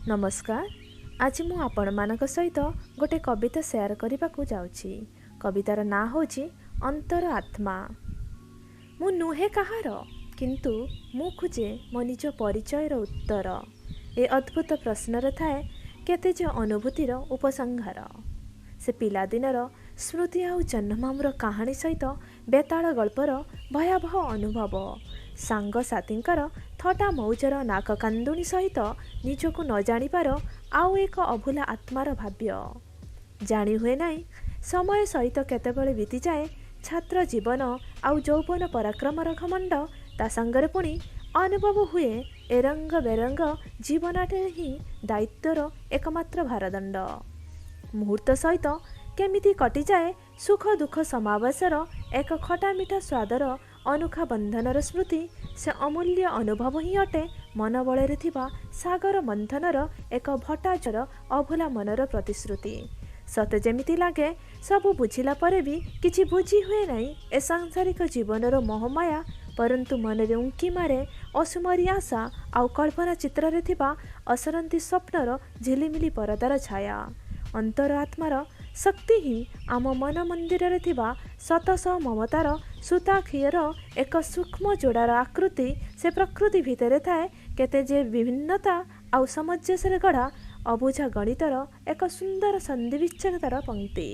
ନମସ୍କାର। ଆଜି ମୁଁ ଆପଣମାନଙ୍କ ସହିତ ଗୋଟେ କବିତା ସେୟାର କରିବାକୁ ଯାଉଛି। କବିତାର ନାଁ ହେଉଛି ଅନ୍ତର ଆତ୍ମା। ମୁଁ ନୁହେଁ କାହାର, କିନ୍ତୁ ମୁଁ ଖୋଜେ ମୋ ନିଜ ପରିଚୟର ଉତ୍ତର। ଏ ଅଦ୍ଭୁତ ପ୍ରଶ୍ନରେ ଥାଏ କେତେ ଯେ ଅନୁଭୂତିର ଉପସଂହାର। ସେ ପିଲାଦିନର ସ୍ମୃତି ଆଉ ଜହ୍ନମାମୁଁର କାହାଣୀ ସହିତ ବେତାଳ ଗଳ୍ପର ଭୟାବହ ଅନୁଭବ, ସାଙ୍ଗସାଥୀଙ୍କର ଥଟା ମଉଜର ନାକ କାନ୍ଦୁଣି ସହିତ ନିଜକୁ ନ ଜାଣିବାର ଆଉ ଏକ ଅଭୁଲା ଆତ୍ମାର ଭାବ୍ୟ। ଜାଣି ହୁଏ ନାହିଁ ସମୟ ସହିତ କେତେବେଳେ ବିତିଯାଏ ଛାତ୍ର ଜୀବନ ଆଉ ଯୌବନ ପରାକ୍ରମର ଘମଣ୍ଡ। ତା ସାଙ୍ଗରେ ପୁଣି ଅନୁଭବ ହୁଏ ଏ ରଙ୍ଗ ବେରଙ୍ଗ ଜୀବନଟେ ହିଁ ଦାୟିତ୍ୱର ଏକମାତ୍ର ଭାରଦଣ୍ଡ। ମୁହୂର୍ତ୍ତ ସହିତ କେମିତି କଟିଯାଏ ସୁଖ ଦୁଃଖ ସମାବେଶର ଏକ ଖଟାମିଠା ସ୍ୱାଦର ଅନୋଖା ବନ୍ଧନର ସ୍ମୃତି। ସେ ଅମୂଲ୍ୟ ଅନୁଭବ ହିଁ ଅଟେ ମନବଳରେ ଥିବା ସାଗର ମନ୍ଥନର ଏକ ଭଟ୍ଟାଚର ଅଭୁଲା ମନର ପ୍ରତିଶ୍ରୁତି। ସତେ ଯେମିତି ଲାଗେ ସବୁ ବୁଝିଲା ପରେ ବି କିଛି ବୁଝି ହୁଏ ନାହିଁ ଏ ସାଂସାରିକ ଜୀବନର ମୋହମାୟା, ପରନ୍ତୁ ମନରେ ଉଙ୍କି ମାରେ ଅସୁମରୀ ଆଶା ଆଉ କଳ୍ପନା ଚିତ୍ରରେ ଥିବା ଅସରନ୍ତି ସ୍ୱପ୍ନର ଝିଲିମିଲି ପରଦାର ଛାୟା। ଅନ୍ତର ଆତ୍ମାର ଶକ୍ତି ହିଁ ଆମ ମନ ମନ୍ଦିରରେ ଥିବା ଶତଶହ ମମତାର ସୂତାଖିଅର ଏକ ସୂକ୍ଷ୍ମ ଯୋଡ଼ାର ଆକୃତି। ସେ ପ୍ରକୃତି ଭିତରେ ଥାଏ କେତେ ଯେ ବିଭିନ୍ନତା ଆଉ ସାମଞ୍ଜସ୍ୟରେ ଗଢ଼ା ଅବୁଝା ଗଣିତର ଏକ ସୁନ୍ଦର ସନ୍ଧିବିଚ୍ଛେଦର ପଙ୍କ୍ତି।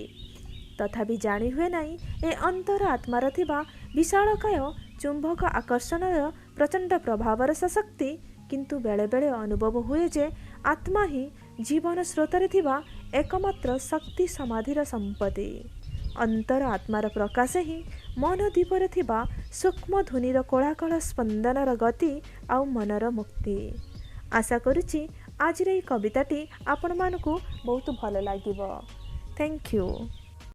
ତଥାପି ଜାଣି ହୁଏ ନାହିଁ ଏ ଅନ୍ତର ଆତ୍ମାର ଥିବା ବିଶାଳକାୟ ଚୁମ୍ବକ ଆକର୍ଷଣର ପ୍ରଚଣ୍ଡ ପ୍ରଭାବର ସଶକ୍ତି। କିନ୍ତୁ ବେଳେବେଳେ ଅନୁଭବ ହୁଏ ଯେ ଆତ୍ମା ହିଁ ଜୀବନ ସ୍ରୋତରେ ଥିବା ଏକମାତ୍ର ଶକ୍ତି ସମାଧିର ସମ୍ପତ୍ତି। ଅନ୍ତର ଆତ୍ମାର ପ୍ରକାଶ ହିଁ ମନଦ୍ୱୀପରେ ଥିବା ସୂକ୍ଷ୍ମ ଧ୍ୱନିର କୋଳାକଳ ସ୍ପନ୍ଦନର ଗତି ଆଉ ମନର ମୁକ୍ତି। ଆଶା କରୁଛି ଆଜିର ଏଇ କବିତାଟି ଆପଣମାନଙ୍କୁ ବହୁତ ଭଲ ଲାଗିବ। Thank you.